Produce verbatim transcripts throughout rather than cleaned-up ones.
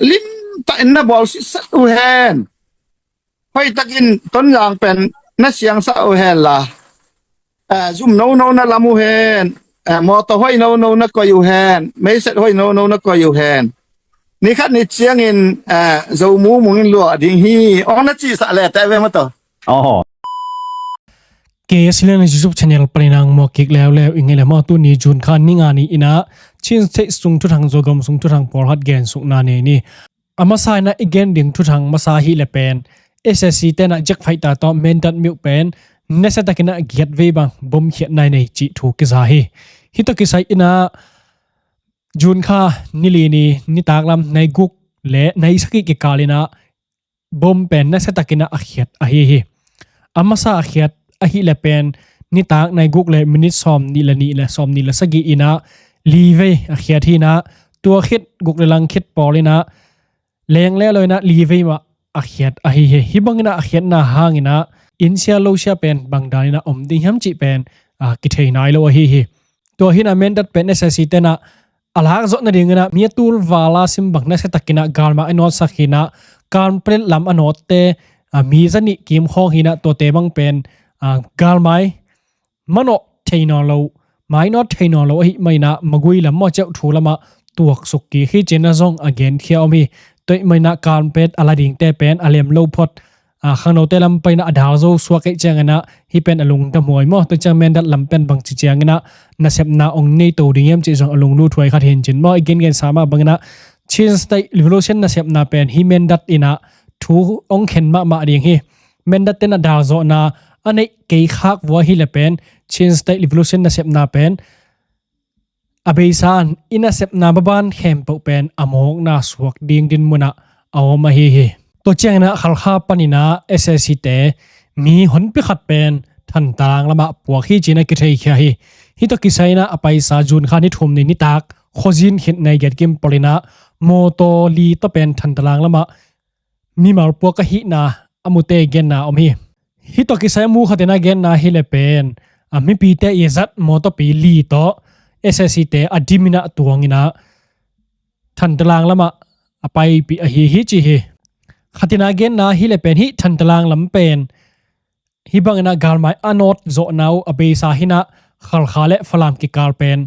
limtakin na bawl sitset uh hen. Hoihtakin Tonzang pen na siangsak uh hen la, eh, zum nono na lam uh hen, eh, mawtaw hoih nono na koih uh hen, meiset hoih nono na koih uh hen. Nikhat ni ciangin, eh, Zo mumungin luah ding hi, ong na cihsak leh teh ve maw taw. Aw. K S L N YouTube channel panin ang mawk kik leuleu i ngei le maw, tuni June kha ni nga ni-in ah Chin State sung thuthang, Zogam sung thuthang pawlkhat gensukna nei ni. A masa in ah i gen ding thuthang masa ahih leh pen S A C te'n ah jet fighter tawh Mindat myo pen nasiatakin ah giat vei bang bom khiatna nei cih thu kiza hi. Hih tawh kisai in ah June kha ni li ni nitak lam nai guk le nai sagih kikal in ah bom pen nasiatakin ah a khiat ahi hi. A masa a khiat ahih leh pen nitak nai guk le minit sawmnih le nih le sawmnih le sagih in ah li vei a khiat hi in ah, tua khit guk le lang khit pawl in ah leng le lo in ah li vei mah a khiat ahi hi. Hih bangin ah a khiatna hangin ah inn sia lo sia pen bang dan in ah om ding hiam cih pen, ah, kithei nai lo ahi hi. Tua hi in ah Mindat pen S A C te'n ah a lak zawh nadingin ah mi a tul val a sim bang nasiatakin ah galmai a nawtsak hi in ah, Kanpetlet lam a nawtte, ah, mi zanih kim khawng hi in ah, tuate bang pen, ah, galmai manawh thei nawn lo, mainawt thei nawn lo ahih manin ah magui lam maw, ceuhthu lamah tuaksuk kik hi ci-in ah zong a genkhia om hi. Tua ahih manin ah Kanpetlet a la dingte pen a lem lo phot, ah, khangnote lam panin ah a dal zo suak ahih ciangin ah hih pen a lungdam huai maw. Tua ciang Mindat lam pen bangci ciangin ah nasepna ong nei to ding hiam cih zong a lunglut huai khat hi in cin maw. I gengensa mah bangin ah Chin State Revolution nasepna pen hih Mindat in ah thu ong khen mahmah ding hi. Mindat te'n ah dal zawhna a neih kei khak vua hi leh pen Chin State Revolution nasepna pen a beisa in i nasepna maban khempeuh pen a mawkna suak ding dinmun ah a om ahi hi. Tua ciangin ah Khalkha panin ah S A C te mi honpi khat pen Thantalang lamah puak hi ci-in ah kitheikhia hi. Hih tawh kisai in ah a paisa June kha ni thum ni nitak khuazin khit nai giat kim pawl in ah mawtaw li tawh pen Thantalang lamah mimal puak ahihna a mute genna om hi. Hih tawh kisai a mu khat in ah genna hi leh pen, a, mipite i zat mawtawpi li tawh S A C te a dim in ah tuang in ah Thantalang lamah a paipih ahi hi ci hi. Khat in ah genna hi leh pen hih Thantalang lam pen hih bangin ah galmai a nawt zawhna uh a beisa hi in ah Khalkha le Falam kikal pen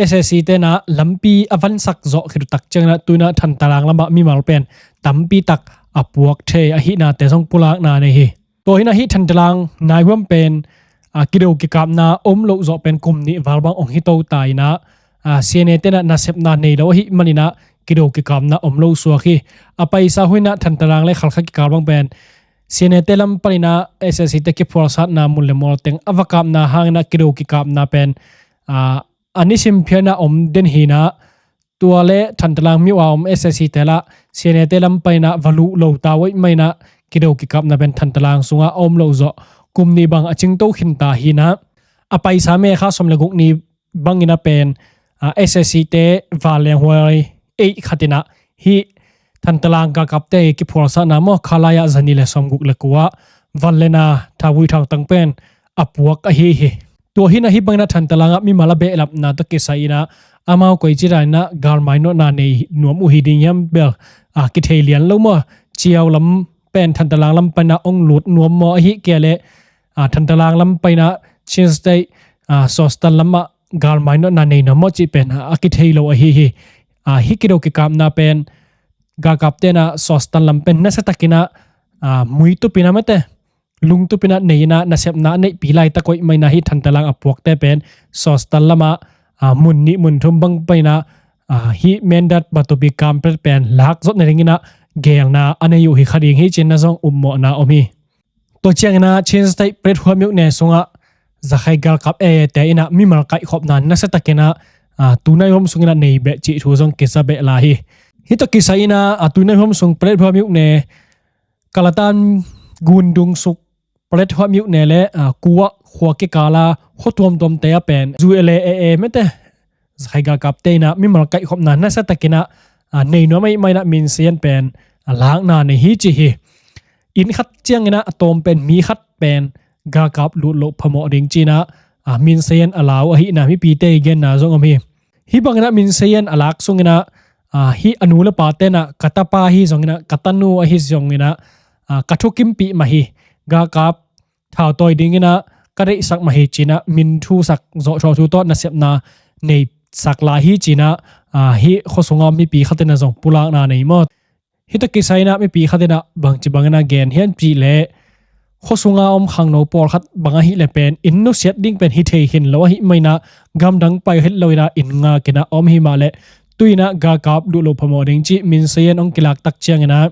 S A C te'n ah lampi a vansak zawh khit uh tak ciangin ah tu-in ah Thantalang lamah mimal pen tampi tak a puak thei ahihnate zong pulakna nei hi. Tua hi in ah hih Thantalang naihuam pen, a, kido kikapna om loh zawh pen kum nih val bang ong hi to ta in ah, a, C N A te'n ah nasepna nei lo ahih manin ah kido kikapna om lo suak hi. A paisa hun in ah Thantalang le Khalkha kikal bang pen C N A te lam panin ah S A C te kiphualsatna mun le mual teng a va kapna hangin ah kido kikapna pen, a, a nisim phial in ah om den hi in ah, tua le Thantalang myo a om S A C te lah C N A te lam panin ah va luh lo ta uh ahih manin ah kido kikapna pen Thantalang sungah a om loh zawh kum nih bang a cingto khin ta hi in ah, a paisa May kha sawm le guk ni bangin ah pen, a, S A C te vanleng huai ei khat in ah hih Thantalang galkapte kiphualsatna maw, Khalaya zanih le sawmguk le kua, van le na, thavui thautang pen a puak ahi hi. Tua hi in ah hih bangin ah Thantalang ah mimal a behlapna tawh kisai in ah amau koici dan in ah galmai nawhna nei nuam uh hi ding hiam bel, a, kithei lian lo maw. Ciau lam pen Thantalang lam panin ah ong lut nuam maw, ahih kei leh, a, Thantalang lam panin ah Chin State, a, Sostan lamah galmai nawhna nei nuam maw cih pen, a, a kithei lo ahi hi. A, hih kido kikapna pen galkapte'n ah Sostan lam pen nasiatakin ah, a, muitup in ah mate, lungtup in ah nei in ah nasepna a neihpih laitak uh ahih manin ah hih Thantalang a puakte pen Sostan lamah, a, mun nih mun thum bang panin ah, a, hih Mindat, Matupi, Kanpetlet pen lak zawh nadingin ah geelna a nei uh hi kha ding hi ci-in ah zong upmawhna om hi. Tua ciangin ah Chin State Plethuam myo ne sungah Zakhai galkap A A te in ah mimal kaihkhopna nasiatakin ah, a, tunai huam sungin ah nei beh cih thu zong kiza beh lai hi. Hih tawh kisai in ah, a, tunai huam sung Plethuam myo ne, Kalatan, Gundung suk Plethuam myo ne le, a, Kuah khua kikal a khua tuamtuamte ah pen U L A A A mate, Zakhai galkapte in ah mimal kaihkhopna nasiatakin ah, a, nei nuam ahih manin ah Min Sein pen, a, lakna nei hi ci hi. Inn khat ciangin ah a tawm pen mi khat pen galkap lut loh phamawh ding ci-in ah, a, Min Sein a lau ahihna mipite i genna zong om hi. Hih bangin ah Min Sein a lak sungin ah, ah, hih a nu le pa tenah ka tapa hi zonginah ka tanu ahi zonginah, ah, ka thukimpih mah hi, galkap thautawi dinginah ka deihsak mah hi cinah min thusak zawhthawh thu tawh nasepna neisak lai hi cinah, ah, hih khuasunga mipi khatinah zong pulakna nei maw. Hih tawh kisai inah mipi khatinah bangci banginah gen hiam cih leh, khuasunga om khangno pawlkhat bang ahih leh pen inn nusiat ding pen hi thei khin lo ahih maninah gamdang pai het loinah inn ngakinah om hi mah leh tuinah galkap luh loh phamawh ding cih Min Sa Yen hong kilak tak cianginah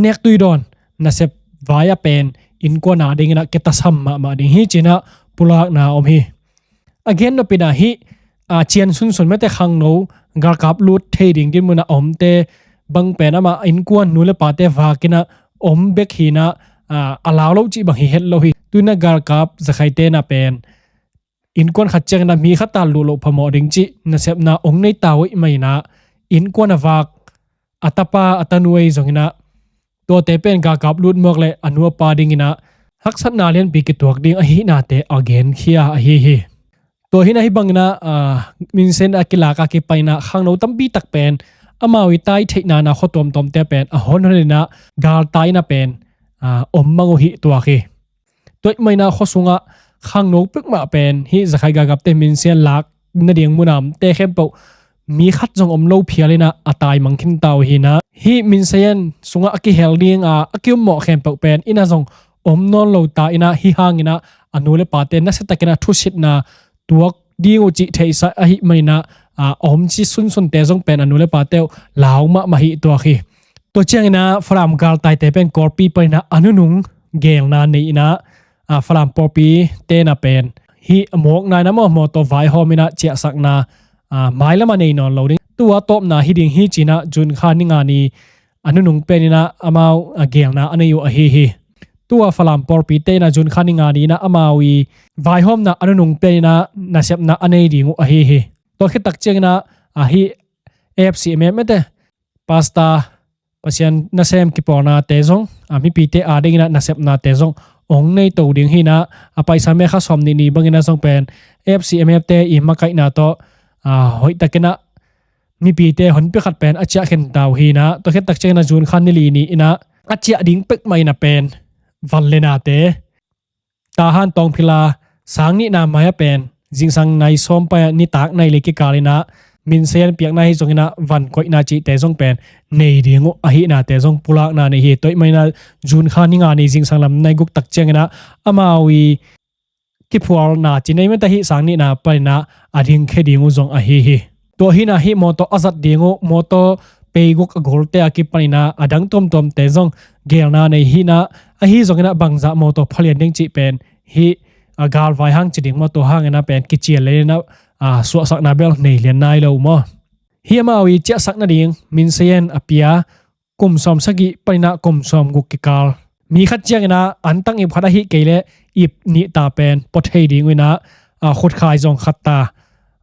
nek tui dawn nasep vai ah pen innkuan a dinginah kitasam mahmah ding hi cinah pulakna om hi. A gen nopinah hih, ah, cian sunsun mete khangno galkap lut thei ding dinmunah omte bang pen amah innkuan nu le pate vakinah om bek hinah, ah, a lau lo cih bang hi het lo hi. Tuinah galkap zakhaite na pen innkuan khat cianginah mi khat tal luh loh phamawh ding cih nasepna ong nei ta uh ahih maninah innkuan a vak a tapa a tanu ahi zonginah tuate pen galkap lut mawk le a nu a pa dinginah haksatna lianpi kituak ding ahihnate a genkhia ahi hi. Tua hinah hih banginah, ah, Min Sa Yen a kilak a kipaninah khangno tampi tak pen amau i tai theihna na khua tuamtuamte pen a honhoninah galtai inah pen, ah, om mang uh hi tuak hi. Tua ahih maninah khuasungah khangno peuhmah pen hih zakhai galkapte Min Sa Yen lak nading munamte khempeuh mi khat zong om lo phialinah a taimang khinta uh hinah hih Min Sa Yen sungah a kihel dinga a kiummawh khempeuh pen innah zong om nawn lo ta inah hih hanginah a nu le pate nasiatakinah thusitna tuak ding uh cih theihsa ahih maninah, ah, a om ci sunsunte zong pen a nu le pate uh lau mahmah hi tuak hi. Tua cianginah Falam galtaite pen Kawlpi paninah a nunung gelna nei inah, ah, Falam pawlpi tena pen hih a mawkna inah maw mawtaw vaihawm inah ciahsakna, ah, mailam a nei nawn lo ding. Tua tawpna hi ding hi cinah June kha ni nga ni a nunung peninah amau, ah, gelna a nei uh ahi hi. Tua Falam pawlpi tenah June kha ni nga ni inah amau i vaihawmna a nunung peninah nasepna a nei ding uh ahi hi. Tua khit tak cianginah, ah, hih A F C M M ete Pastor Pasian nasem kipawlnate zong, a, mipite a dinginah nasepnate zong ong nei to ding hinah, a paisa mekha sawm nih ni banginah zong pen F C M F te i makaihna tawh, a, hoihtakinah mipite honpi khat pen a ciah khinta uh hinah, tua khit tak cianginah June kha ni li ni inah a ciah ding pekmah inah pen vanlenate Tahan Tawngphila sang nihna mai-ah pen zingsang nai sawm pai-ah nitak nai li kikal inah Min Sa Yen piakna hi zonginah van koihna cihte zong pen nei ding uh ahihnate zong pulakna nei hi. Tua ahih maninah June kha ni nga ni zingsang lam nai guk tak cianginah amau i kiphualna ci nei mete hih sang nihna paninah a dingkhia ding uh zong ahi hi. Tua hinah hih mawtaw a zat ding uh, mawtaw peiguk a golte a kipaninah a dang tuamtuamte zong gelna nei hinah, ahi zonginah bangzah mawtaw phalian ding cih pen hih a galvai hang ci ding mawtaw hanginah pen kician le inah, a, suahsakna bel nei lian nai lo maw. Hih amau i ciahsak nading Min Sa Yen a pia kum sawm sagih paninah kum sawm guk kikal mi khat cianginah antang ip khat ahih kei leh ip nih ta pen pua thei ding uh inah, a, khutkhai zong khat ta,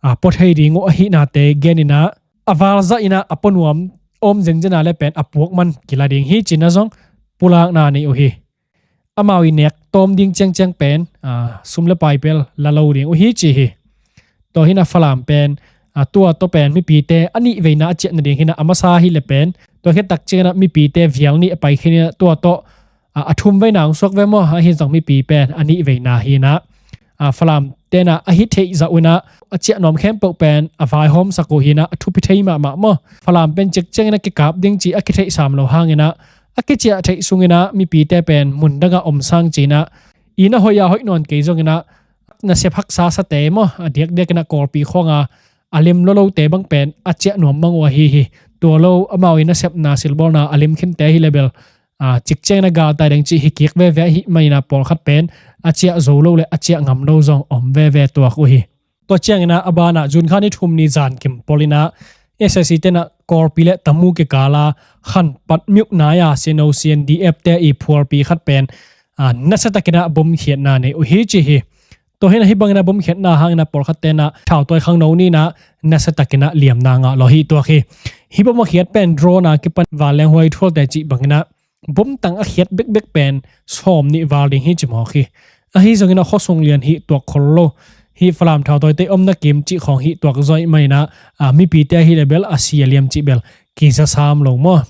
a, pua thei ding uh ahihnate geninah a valzah inah a puanuam om zenzena le pen a puak man kila ding hi cinah zong pulakna nei uh hi. Amau i nek tawm ding ciangciang pen, a, sum le pai pel la lo ding uh hi ci hi. Tua hinah Falam pen, a, tua tawh pen mipite a nih veina a ciah nading hinah a masa hi le pen tua khit tak cianginah mipite vial nih a pai khin inah tua tawh, a, a thum veina hong suak ve maw, ahi zong mipi pen a nih veina hinah, a, Falam tenah a hi theih zah uh inah a ciah nuam khempeuh pen a vaihawmsak uh hinah a thupi thei mahmah maw. Falam pen cikcianginah kikap ding cih a kitheihsam lo hanginah a kiciah theih sunginah mipite pen mundangah om sang cinah inn a hoih a hoih nawn kei zonginah nasep haksa sate maw a diakdiakinah Kawlpi khawnga a lem lolote bang pen a ciah nuam mang uh ahi hi. Tua lo amau i nasepna silbawlna a lem khinte ahi le bel, a, cikcianginah galtai ding cih hi kik veve ahih maninah pawlkhat pen a ciah zo lo le a ciah ngam lo zong om veve tuak uh hi. Tua cianginah a banah June kha ni thum ni zan kim pawl inah S A C tenah Kawlpi le Tamu kikala Khanpat myuk nai-a C N O C N D F te i phualpi khat pen, a, nasiatakinah bomkhiatna nei uh hi ci hi. Tua hinah hih banginah bomkhiatna hanginah pawlkhat tenah thautawi khangno ninah nasiatakinah liamna ngah lo hi tuak hi. Hih bom a khiat pen drone a kipan vanleng huai thualte cih banginah bomtang a khiat bekbek pen sawm nih val ding hi ci mawk hi. Ahi zonginah khuasung lian hih tuak khol lo. Hih Falam thautawite omna kim cih khawng hih tuak zaw ahih maninah, a, mipite ahi le bel a si a liam cih bel kizasam lo maw?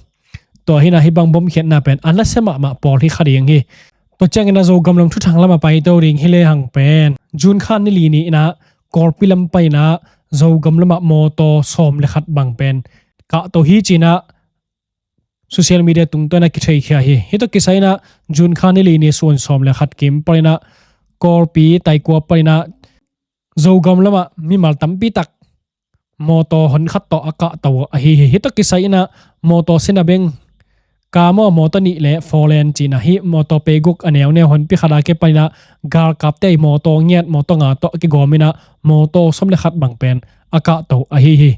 Tua hi-in ah hih bang bomkhiatna pen a nasia mahmah pawl hi kha ding hi. Tua ciangin ah Zogam lam thuthang lamah paito ding hi lehang pen June kha ni li ni-in ah Kawlpi lam panin ah Zogam lamah mawtaw sawm le khat bang pen kahto hi ci-in ah social media tungtawn ah kitheikhia hi. Hih tawh kisai-in ah June kha ni li ni sun sawm le khat kim panin ah Kawlpi Taikua panin ah Zogam lamah mimal tampi tak mawtaw honkhat tawh a kahto ahi hi. Hih tawh kisai-in ah mawtaw sina beng, ka maw, mawtaw nih le four lane ci-in ah hih mawtaw peiguk a neuneu honpi khat a kipanin ah galkapte ii mawtaw ngiat, mawtaw nga tawh a kigawmin ah mawtaw sawm le khat bang pen a kahto ahi hi.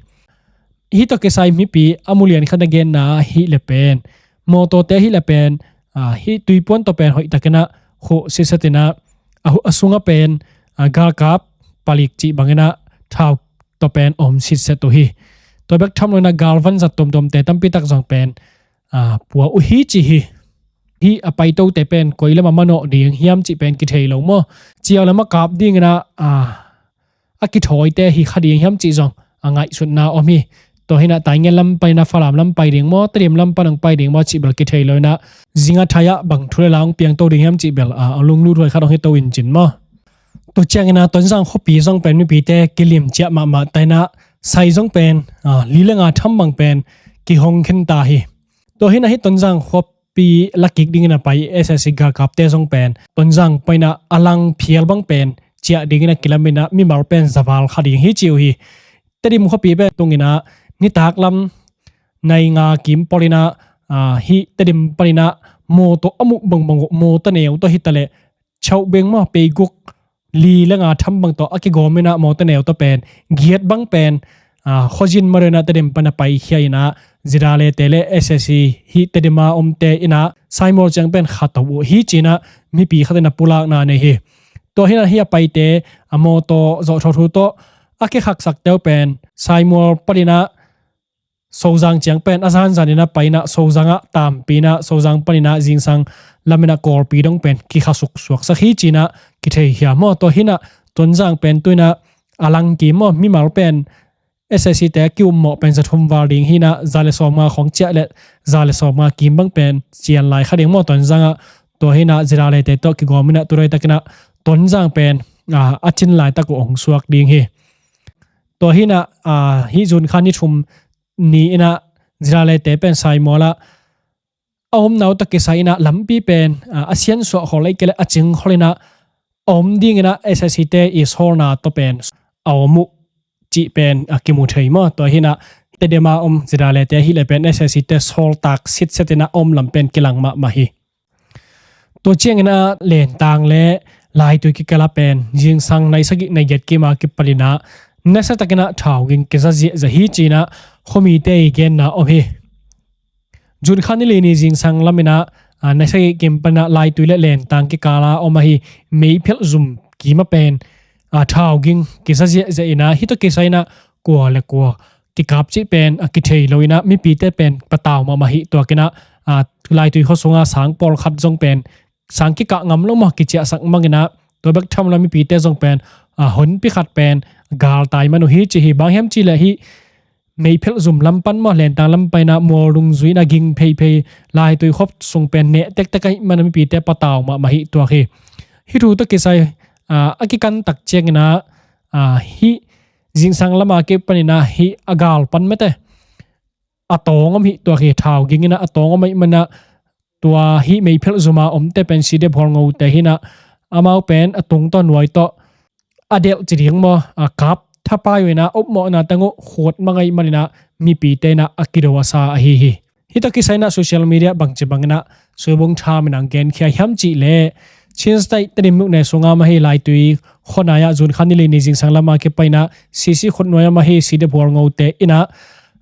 Hih tawh kisai mipi a mulian khat a genna ahih leh pen mawtawte ahih leh pen, ah, hih tuipuan tawh pen hoihtakin ah khuh sitset in ah, a, a sungah pen, ah, galkap palik cih bangin ah thau tawh pen om sitset uh hi. Tua bek tham loin ah galvan zat tuamtuamte tampi tak zong pen, ah, pua uh hi ci hi. Hih a paitote pen koi lamah manawh ding hiam cih pen kithei lo maw? Ciau lamah kap dingin ah, ah, a kithawite hi kha ding hiam cih zong a ngaihsutna om hi. Tua hi-in ah Taingen lam panin ah Falam lam pai ding maw, Tedim lam pan hong pai ding maw cih bel kithei loin ah zing a thai-ah bang thu le la hong piangto ding hiam cih bel, ah, a lunglut huai khat hong hito in cin maw? Tua ciangin ah Tonzang khuapi zong pen mipite kilim ciah mahmah ta in ah sai zong pen, ah, li le nga tham bang pen kihong khin ta hi. Tua hi-in ah hih Tonzang khuapi lakik dingin a pai S A C galkapte zong pen Tonzang panin ah a lang phial bang pen ciah dingin a kilamin ah mimal pen za val kha ding hi ci uh hi. Tedim khuapi pen tungin ah nitak lam nai nga kim pawl in ah, ah, hih Tedim panin ah mawtaw a muh bangbang uh, mawtaw neu tawh hi ta leh chauh beng maw, peiguk li le nga tham bang tawh a kigawmin ah mawtaw neu tawh pen giat bang pen, ah, khuazin mah deuhin ah Tedim pan a paikhia in ah Zidalete le S A C hih Tedim a omte in ah Saimual ciang pen khato uh hi ci-in ah mipi khat in a pulakna nei hi. Tua hi-in ah hih a paite, a mawtaw zawhthawh thu tawh a kikhaksakte uh pen Saimual panin ah Sozang ciang pen a zanzan in a pai in ah Sozang ah tampi in ah Sozang panin ah zingsang lamin ah Kawlpi dong pen kikhasuk suaksak hi ci-in ah kitheikhia maw? Tua hi-in ah Tonzang pen tu-in ah a lang kim maw, mimal pen S A C te a ki-ummawh pen za thum val ding hi-in ah za le sawmnga khawng ciah leh za le sawmnga kim bang pen cian lai kha ding maw Tonzang ah? Tua hi-in ah Zidalete tawh kigawmin ah tu laitakin ah Tonzang pen, ah, a cin laitak uh hong suak ding hi. Tua hi-in ah, ah, hih June kha ni thum ni-in ah Zidalete pen Saimual ah a omna uh tawh kisai-in ah lampi pen, ah, a siansuah khol ahih kei leh a cing khol in ah a om dingin ah S A C te ii sawlna tawh pen a om uh cih pen a kimu thei maw? Tua hi-in ah Tedim a om Zidalete ahih leh pen S A C te sawltak sitset in ah a om lam pen kilang mahmah hi. Tua ciangin ah Lentang le Laitui kikal ah pen zingsang nai sagih nai giat kim a kipanin ah nasiatakin ah thau ging kiza ziahziah hi ci-in ah khuamite ii genna om hi. June kha ni li ni zingsang lamin ah, ah, nai sagih kim panin ah Laitui le Lentang kikal a om ahi meiphelh zum kim ah pen, ah, thau ging kiza ziahziah in ah hih tawh kisai-in ah kua le kua kikap cih pen a kithei lo in ah mipite pen patau mahmah hi. Tuakin ah, ah, Laitui khua sungah sang pawlkhat zong pen sang kikah ngam lo maw, kiciahsak mang in ah tua bek tham loin mipite zong pen, ah, honpi khat pen galtai man uh hi ci hi. Bang hiam cih leh hih meiphelh zum lam pan maw, Lentang lam panin ah mual dungzui in ah ging pheiphei, Laitui khua sung pen neh tektek ahih manin ah mipite patau mahmah hi tuak hi. Hih thu tawh kisai, ah, a kikan tak ciangin ah, ah, hih zingsang lam a kipanin ah hih a gal pan mate a tawng om hi tuak hi. Thau ging in ah a tawng om ahih manin ah tua hih meiphelh zum a omte pen C D F Hualngote hi-in ah amau pen a tung tawh nuai tawh a delh ci ding maw, a kap thapai uh in ah upmawhna teng uh khuat mang ahih manin ah mipite in ah a kido a sa ahi hi. Hih tawh kisai-in ah social media bangci bangin ah Suibung Tham in ah hong genkhia hiam cih leh Chin State Tedim nukne sungah om ahi Laitui khuanai ah June kha ni li ni zingsang lam a kipanin ah C C khutnuai ah om ahi C D F Hualngote in ah,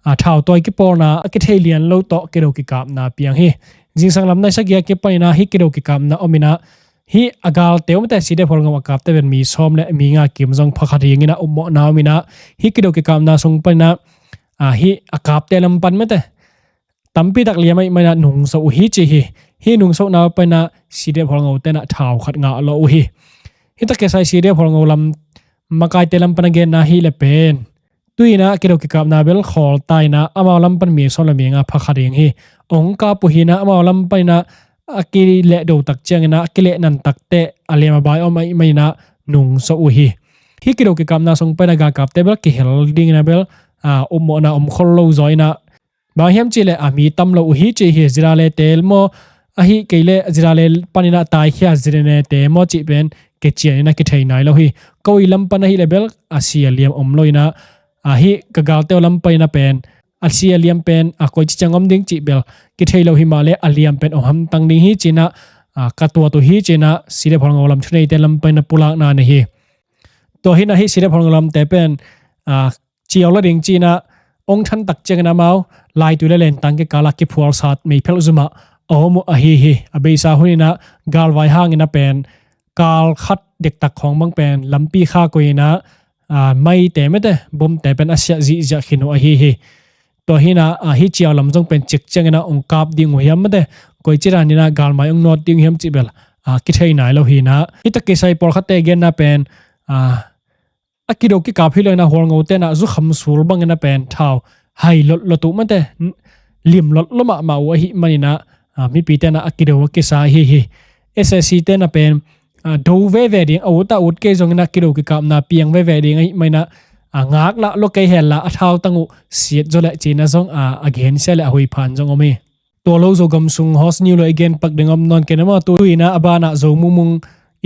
ah, thautawi kipawlna a kithei lian lo tawh kido kikapna piang hi. Zingsang lam nai sagih a kipanin ah hih kido kikapna om in ah hih a galte uh mate, C D F Hualngo a kapte pen mi sawm le mi nga kim zong pha khat dingin ah upmawhna om in ah hih kido kikapna sung panin ah, ah, hih a kapte lam pan mate tampi tak liam ahih manin ah nungso uh hi ci hi. Hih nungsohna uh panin ah C D F Hualngote in ah thau khat ngah lawh uh hi. Hih tawh kisai C D F Hualngo lam makaite lam pan a genna ahih leh pen Tu-in ah kido kikapna bel khawl ta in ah amau lam pan mi sawm le mi nga pha kha ding hi. Ong kap uh hi in ah amau lam pan in ah a kileh do tak ciangin ah a kileh nan tak teh a liam a bai om ahih manin ah nungsuak uh hi. Hih kido kikapna sung pan in ah galkapte bel kihel dingin ah bel, ah, upmawhna om khol lo zaw in ah, bang hiam cih leh a mi tam lo uh hi ci hi. ZRA te maw, ahih kei leh ZRA pan in ah taikhia ZNA te maw cih pen kician in ah kithei nai lo hi. Ko i lam pan ahih leh bel a si a liam om lo in ah, ahih ka galte uh lam pan in ah pen a si a liam pen a koici ciang om ding cih bel kithei lo hi mah leh a liam pen ong hamtang ding hi ci in ah, ah, ka tuat uh hi ci in ah CDF Hawlngo lam thuneite lam pan in ah pulakna nei hi. Tua hi in ah hih CDF Hawlngo lamte pen, ah, ciau la ding ci in ah ong than tak ciangin amau laitui le lentang kikal ah kiphualsat meiphelh zumah a om uh ahi hi. A beisa hun in ah galvai hangin ah pen kal khat dektak khawng bang pen lampi kha koih in ah, ah, maite mete bomte pen a siah zihziah khin uh ahi hi. Tua hi in ah, ah, hih ciau lam zong pen cik ciangin ah ong kap ding uh hiam mete, koici dan in ah galmai ong nawt ding uh hiam cih bel, ah, kithei nai lo hi in ah. Hih tak kisai pawlkhatte genna pen, ah, a kido kikap hi lo in ah Hawlngote in ah zukham sul bangin ah pen thau hai lotlot uh mate, lim lotlot mahmah uh ahih manin ah, ah, mipite in ah a kido a kisa ahi hi. SAC te in ah pen, ah, do veve ding, a ut a ut kei zongin ah kido kikapna piang veve ding ahih manin ah, ah, ngak lah lo kei hen la a thautang uh siat zaw leh ci in ah zong, ah, a gensia leh a hoih phan zong om hi. Tua lo Zogam sung host niu lo i gen pak ding om nawn kei na maw, tu in ah a banah Zo Mungmung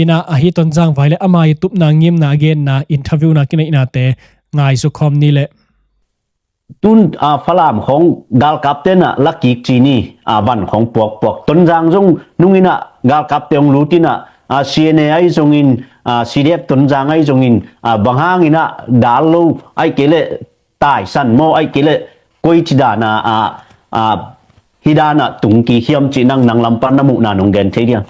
in ah ahi Tonzang vai le ama i tupna ngimna a genna interview na kineihnate ngaihsut khawm ni leh. Tun, a, Falam khawng galkapte in ah lakik ci ni, a, van khawng puakpuak. Tonzang zong nung in ah galkapte hong lut in ah, a, CNA ahi zongin, a, CDF Tonzang ahi zongin, a, bang hangin ah dal lo, ahih kei leh taisan maw, ahih kei leh koici dan a, a, a, hih dan ah tung kik hiam cih nang, nang lam pan na muhna nong gen thei diam?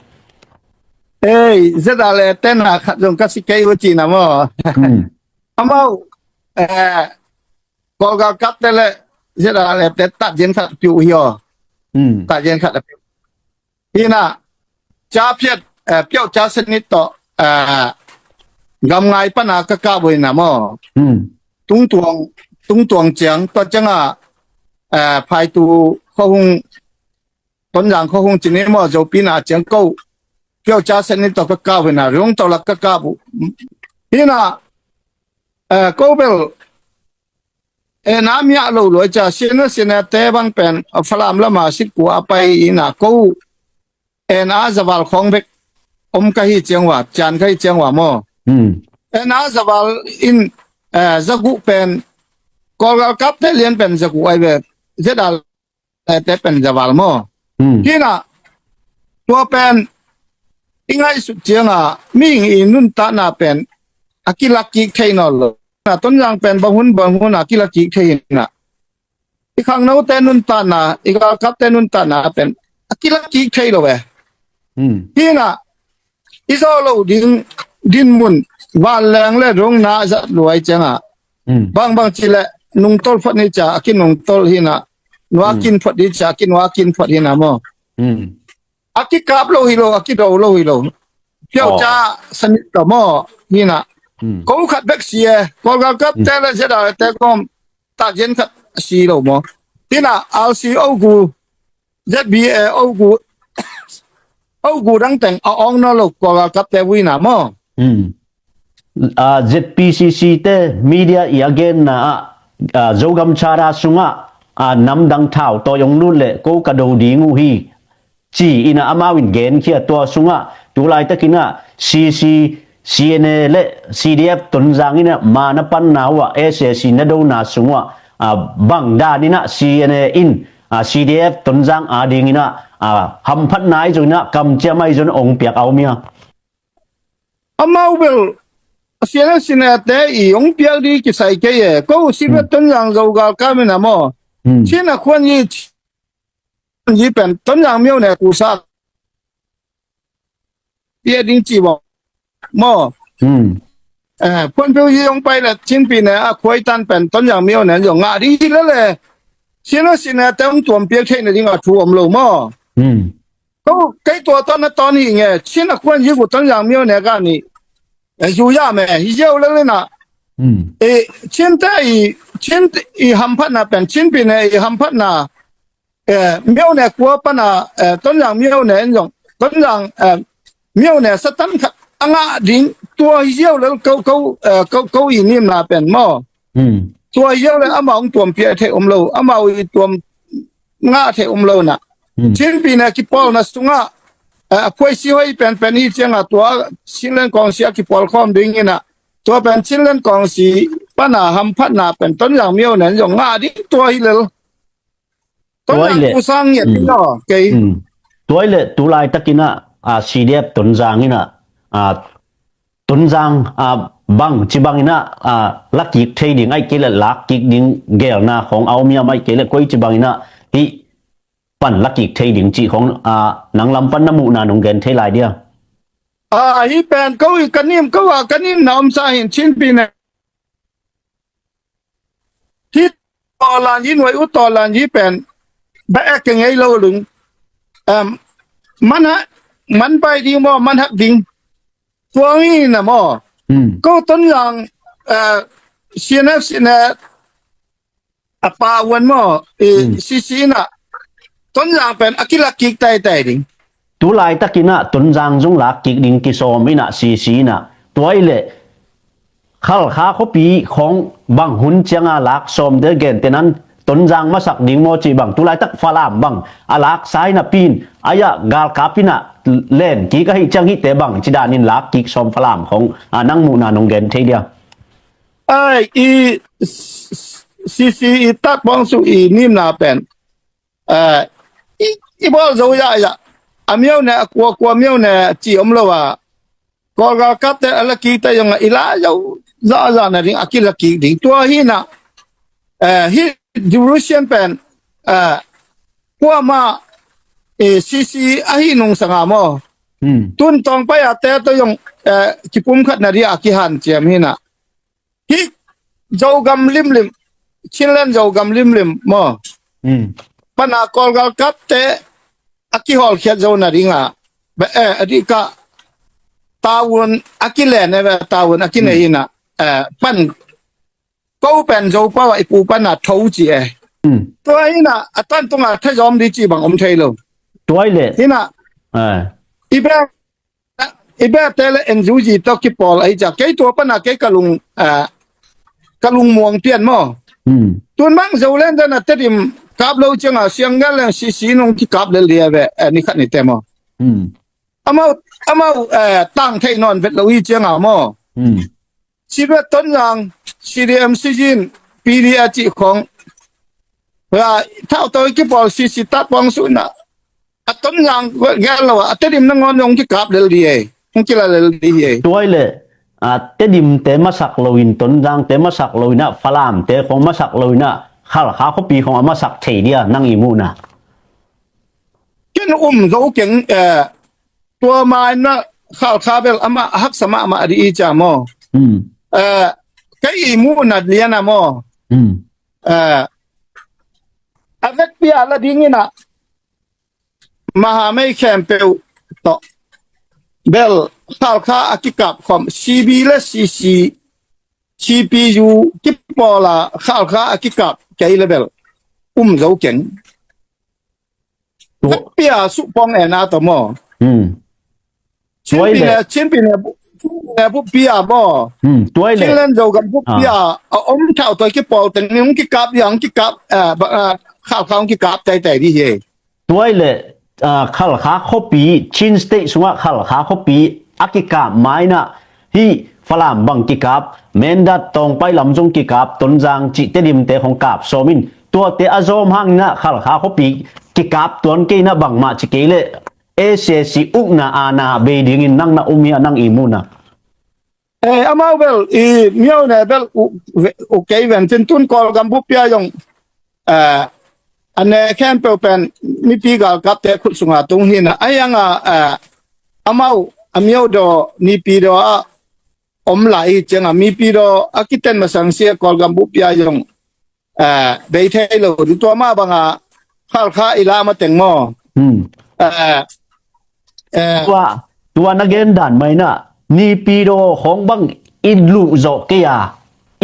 Ei, ZRA te in ah khat zong ka si kei uh ci na maw. Hmm. Amau, eh, Kawlgalkapte le ZRA te tatzian khat piu hi aw. Hmm. Tatzian khat a piu. Hi in ah, ca phiat, eh, piauh ca senit tawh, eh, gamngai pan a ka kap uh hi in ah maw. Hmm. Tungtuang, tungtuang ciang, tua ciang a, eh, phaitu khuahung, Tonzang khuahung ci ni maw, Zopi na ciang ko. Piauh ca senit tawh ka kap uh hi in ah, rung tawh lak ka kap uh. Hi in ah, eh, ko bel, eh, na miah lo luai cia, CNA, CNA te bang pen, a, Falam lam a sitkua a pai in ah ko, eh, na zaval khawng bek om ka hi ciang ua, cian ka hi ciang ua maw. Hmm. Eh, na zaval in, eh, zaguh pen, Kawlgalkapte lian pen zaguh ai ve, ZRA te pen zaval maw. Hmm. Hi in ah, tua pen i ngaihsut ciang a, mihing i nuntakna pen a kilak kik thei nawn lo. Na Tonzang pen bang hun bang hun a kilak kik thei hi in ah, i khangnote nuntakna, i galkapte nuntakna pen a kilak kik thei lo e. Hmm. Hi in ah, i zawh loh ding dinmun, vanleng le rung na zat luai ciang a, hmm, bangbang ci leh nungtolh phot ni cia a kinungtolh hi in ah, nuakin, hmm, phot ni cia a kinuakin phot hi in ah maw. Hmm. A kikap lo hi lo, a kido lo hi lo. Piauh, aw, ca senit tawh maw, hi in ah. Hmm. Ko khat bek si e, Kawlgalkapte, hmm, le ZRA te kawm tatzian khat si lo maw. Hi in ah, RC O gu, ZBA O gu, O gu dang teng a awng nawn lo, Kawlgalkapte vui in ah maw. Hmm. A, ZPCC te media i a genna ah, a, Zogam Charter sungah, a, namdang thau tawh hong lut leh ko ka do ding uh hi, ci in ah amau in genkhia. Tua sungah tu laitakin ah CC, CNA le CDF Tonzang in ah ma na panna uh ah, SAC na dona sung uh ah, a, bang dan in ah CNA in, a, CDF Tonzang ading in ah, a, hamphatna ahi zong in ah, kamciam ahi zong in ah hong piak a om hia? Amau bel, a, CNA, CNA te i hong piak ding kisai kei e. Ko CDF, hmm, Tonzang Zo galkap in ah maw. Hmm. Chin a khuan i, i pen Tonzang myo ne kusa pia ding ci maw. Hmm. Eh, Phuanphiu hi hong pai le Chinpi ne a khuai tan pen Tonzang myo ne zong ngah ding hi lele. Chin a, CNA te hong tuam piak theihna ding a thu om lo maw. Hmm. Ko, kei tua tawn na tawn hi nge, Chin a khuan hi gu Tonzang myo ne ka ni. Eh, zu ya me, hi ziau le le na. Hmm. I Chin te i, Chin i hamphatna pen, Chin pi ne i hamphatna, eh, Myo ne kua pana, eh, Tonzang Myo ne in zong, Tonzang, eh, Myo ne Satan khat a ngah ding, tua hi ziau lel ko, ko, eh, ko, ko i nimna pen maw. Hmm. Tua hi ziau lel amau hong tuam piak thei om lo, amau i tuam ngah thei om lo na. Hmm. Chin pi ne kipawlna sungah, eh, a phuaisi hoi pen pen hi ciangah tua Chinland Council a kipawl khawm ding inah, tua pen Chinland Council pana hamphatna pen Tonzang Myo ne in zong ngah ding tua hi lel. Tonzang Tuai le. Pu sang ngiat ding aw, kei. Hmm. Tuai le, tulai takinah, ah, C D F Tonzang inah, ah, Tonzang, ah, bang ci banginah, ah, lakik thei ding, aih kei le lakkik ding gelna khong a om hiam, aih kei le koi ci banginah hih pan lakik thei ding cih khong, ah, nang lam pan na muhna nong gen thei lai dia. Ah, hih pen ko i ka nim, ko a ka nim na om sa hin Chin pi ne. Hih tawlan hih nuai uh tawlan hih pen ba ek ka ngei lo lung. Em, man ha, man bai ding maw, man hak ding. Tuang hi na maw. Hmm. Ko Tonzang, eh, C N F, C N F, a pa uan maw, eh, Hmm. C C inah Tonzang pen a kilak kik taitai ding. Tulai takinah Tonzang zong lak kik ding kisawm inah C C inah. Tuai le Khalkha khuapi khong bang hun cianga lak sawm de gen tenan Tonzang masak ding maw cih bang, tulai tak Falam bang a laksa inah pin, aya galkap inah len kik ahih ciang hihte bang ci danin lak kik sawm Falam khong, ah, nang muhna nong gen thei dia. Ai, i C C i tat bawng su i nimna pen. Eh, i, i bawl zo ya ya. A Myo ne, a kua kua Myo ne ci om lo a. Kawlgal kapte a la kik te zong a i la zo za za na ding, a ki la kik ding. Tua hi na, eh, hi Jerusalem pen, eh, kuama, eh, C C ahi nung sanga maw. Hmm. Tun tawng pai a te to zong, eh, kipum khat na ding a kihan ciam hi na. Hih Zogam limlim, Chinland Zogam limlim maw. Hmm. Pana Kawlgal kapte a kihawlkhiat zo na dingah, ba, eh, a dih kah tavuan a kilen eh, ba, tavuan a kinei Hmm. inah, eh, pan ko pen Zopau ah i pu pana tho ci eh. Hmm. Tua inah a tan tungah thazawm ding ci bang om thei lo. Tuai le. Inah, Ah. i bek i bete le N U G tawh kipawl ahi ciah kei tua pana kei ka lung, ah, ka lungmuang pian maw. Hmm. Tun bang Zoland dan a Tedim kap lo cianga Sianggal leng C C nung kikap lel dia ve, eh, ni khat ni te maw. Hmm. Amau, amau, eh, tang thei nawn vet lo hi cianga maw. Hmm. Cibet Tonzang, C D M Sizin, P D A cih khong. Thau tawi kipawl C C tat pawng suhna. A Tonzang gel lo a, a Tedim nangawn hong kikap lel di ei. Hong kila lel di ei. Tuai le, a, Tedimte masak loin, Tonzangte masak loin a, Falamte khong masak loin a, Khalkha khuapi khong a masak thei dia, nang i muhna. Ken um zo keng, eh, tua maina Khalkha bel amah a haksa mahmah di i cia maw. Hmm. Eh, kei i muhna liana maw. Hmm. Eh, a vekpi a la dingina, Mahamei khempeuh tawh bel Khalkha a kikap khawm, C B le C C, C P U kipawla Khalkha a kikap kei le bel um zo keng. Tua- Pia suh pawng en a tawh maw. Hmm. Tuai le. Chinpi ne, Chinpi ne bu, Chinpi ne bu pia maw. Hmm, tuai le. Chinland Zogam bu pia. Ah. A om thau tua kipawl teng ni hong kikap dia, hong kikap, eh, ba, eh, Khalkha hong kikap taitai di hi. Tuai le, ah, Khalkha khuapi, Chin State sungah Khalkha khuapi a kikap maina, hih Falam bang kikap, Mindat Tawngpai lam zong kikap, Tonzang cih Tedimte khong kap sawmin, tuate a zawm hangina Khalkha khuapi kikap tuan keina bangmah ci kei le, A C C ukna ana bei dingin nang na um hia, nang i muhna. Eh, amau bel, i miau ne bel u, ve-, u kei ven cin tun Kawlgam bu pia zong, eh, a ne khempeuh pen mipi galkapte khut sunga tung hina. A hianga, eh, amau, a miau daw, nipi daw a om lai hi cianga mipi daw a kiten masang sia Kawlgam bu pia zong, eh, bei thei lo. Tua mah banga Khalkha i la mateng maw. Hmm. Eh, eh. Tua, tua na gen dan maina, nipi daw khong bang i luh zawh kei a.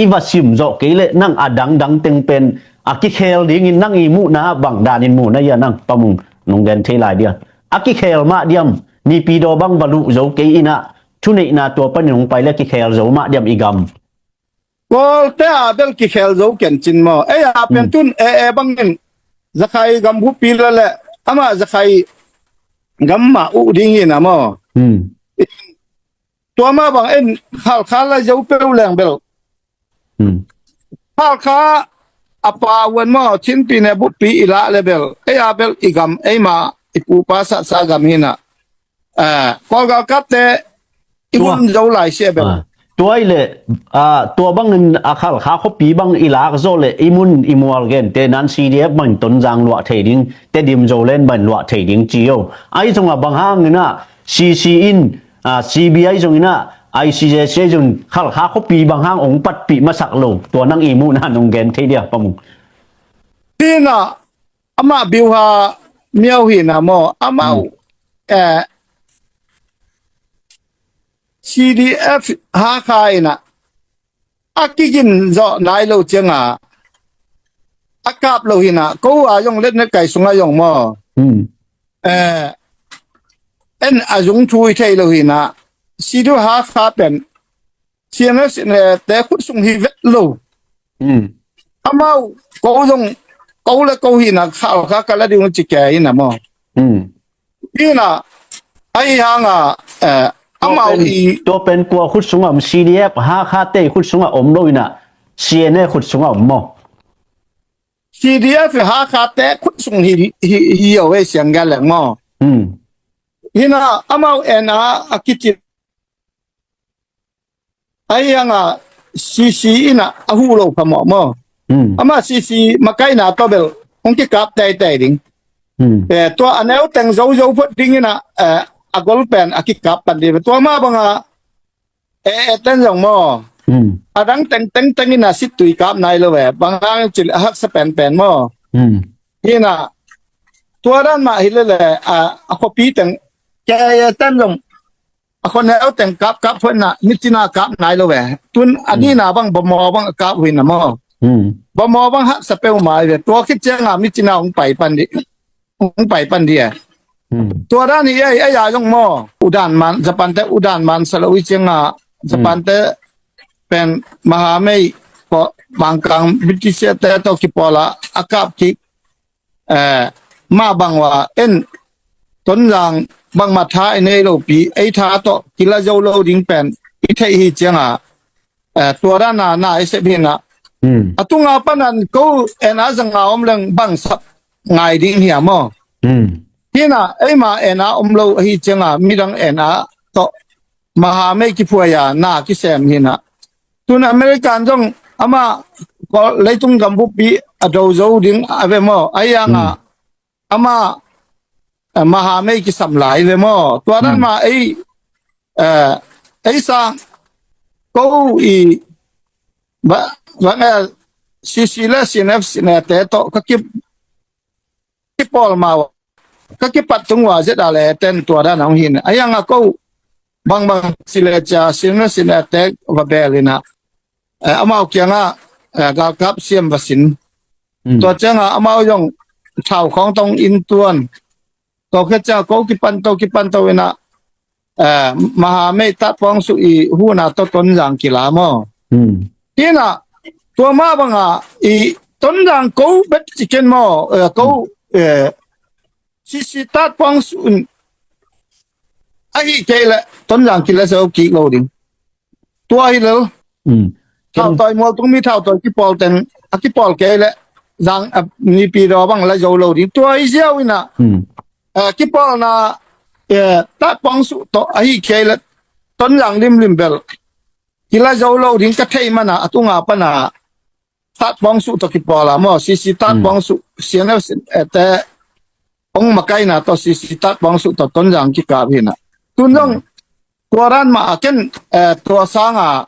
i va sim zawh kei leh nang a dangdang teng pen a kikhel dingin nang i muhna ah bang danin muhna hia nang Pa Mung nong gen thei lai dia? A kikhel mah diam, Naypyidaw bang va luh zo kei in ah, thuneihna tua panin hong pai leh kikhel zo mah diam i gam? Kawlte a bel kikhel zo kencin maw. Ei a pen tun e e bangin Zakhai gam buppi la leh amah Zakhai gam mah uh ding hi na maw. Tua mah bang en Khalkha la zo peuh leng bel Khalkha a pa uan maw, Chinpi ne buppi i lah le bel ei a bel i gam, eima i pupa satsa gam hi na. Kawlgalkapte i mun zo lai sia bel. Tua i le, tua bangin a Khalkha khuapi bang i lak zawh le i mun i mual gente nan C D F bangin Tonzang luah thei ding, Tedim Zoland bangin luah thei ding ci o. Ahi zongah bang hangin ah C C in, C B I zongin ah, I C J C zongin Khalkha khuapi bang hang hong patpih masak lo, tua nang i muhna nong gen thei dia Pa Mung? Tina amah biuha miau hi na maw, amau C D F Hakha in ah a kigin zawh nai lo cianga a kap lo hi na, ko a zong letnet kai sungah zong maw, en a zung thu i thei lo hi na, C D F Hakha pen C N F te khut sung hi vet lo. Amau ko zong ko le ko hi na, Khalkha ka la ding ci kei hi na maw. Hi na, ahi hanga amau i tua pen kua khut sungah om? C D F Hakha te khut sungah om lo hi na, C N A khut sungah om maw? C D F Hakha te khut sung hi hi hi o, ei siang gal leng maw. Hi na, amau en a a kici Ahi hanga C C in ah a huh lo phamawh maw. Amah C C makaihna tawh bel hong kikap teitei ding. Tua a neu teng zozo phot ding in ah a gol pen a kikap pan ding. Tua mah banga e e ten zong maw, a dang teng teng teng in ah sittui kap nai lo ve. Bang hang cih leh a haksa penpen maw. Hi na, tua dan mah hi lele a khuapi teng ke e e ten zong a khua neu teng kap kap phot in ah micina kap nai lo ve. Tun a nihna bang bamaw bang a kap uh hi na maw. Bamaw bang haksa peuhmah hi ve. Tua khit cianga micina hong pai pan dih, hong pai pan dih e. Tua dan hi ei, ei a zong maw, udan man, Japan te udan man sa lo hi cianga Japan te pen mahamei ko Mangkang British te tawh kipawl a a kap kik mah bang uh a en Tonzang bangmah tha i nei lopi, ei tha tawh kila zo lo ding pen i theih hi cianga tua dana na i sep hi na. A tunga panan ko en a zanga om leng bang sap ngai ding hiam aw? Hi na, eima en a om lo ahi cianga midang en a tawh mahamei kiphuai a na kisem hi na. Tun American zong amah leitung gam buppi a do zo ding a ve maw? Ahi hanga amah mahamei kisam lai ve maw? Tua dan mah ei ei sang ko i bang bang C C le C N F C N A te tawh ka kip kipawl ma uh a ka kipat tung uh a zet a le ten tua dan a hong hi na. Ahi hanga ko bangbang ci le cia sin na sin a tek va bel hi na. Amau kiangah galkap siam va sin. Tua ciangah amau zong thau khawng tong in tuan. Tua khit ciangah ko kipan to kipan to hi na. Mahamei tatpuang suh i huna tawh Tonzang kila maw? Hi na, tua mah banga i Tonzang ko bet ciken maw, ko C C tatpuang suh in ahi kei le Tonzang kila zo kik lo ding. Tua hi lel. Thautawi mualtung mi thautawi kipawl teng a kipawl kei le zang a nipi daw bang la zo lo ding. Tua hi ziau hi na. Kipawlna tatpuang suh tawh ahi kei le Tonzang limlim bel kila zo lo ding ka thei mana a tunga pana tatpuang suh tawh kipawl a maw, C C tatpuang suh, C N F te hong makaina tawh C C tatpuang suh tawh Tonzang kikap hi na. Tun zong tua dan mah a ken tua sanga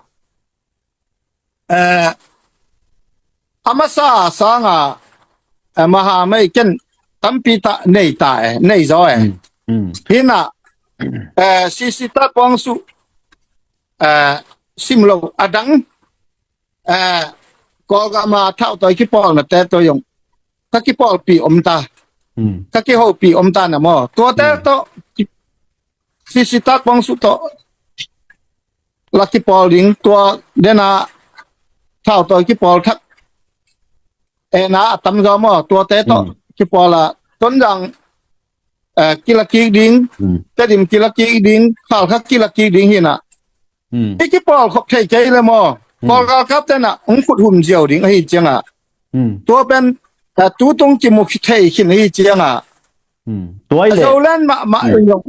a masa sanga mahamei ken tampi ta nei ta e, nei zaw e. Hi na, C C tatpuang suh sim lo a dang eh, Kawlgam a thautawi kipawlnate tawh zong ka kipawlpih om ta, hmm, ka kihopih om ta na maw. Tuate, hmm, tawh sisi tak bang su tawh la kipawl ding, tua dena thautawi kipawl thak, eh, na a tamzaw maw, tuate tawh, hmm, kipawl a Tonzang, eh, kila kik ding, hmm, Tedim kila kik ding, Khalkha kila kik ding hi na. Hmm. I kipawl khop thei kei le maw, hmm, Kawl galkapte na hong khut hum ziau ding ahi cianga, hmm, tua pen, eh, tutung kimu thei khin ahi cianga, hmm, tuai le Zoland mahmah, hmm, zong,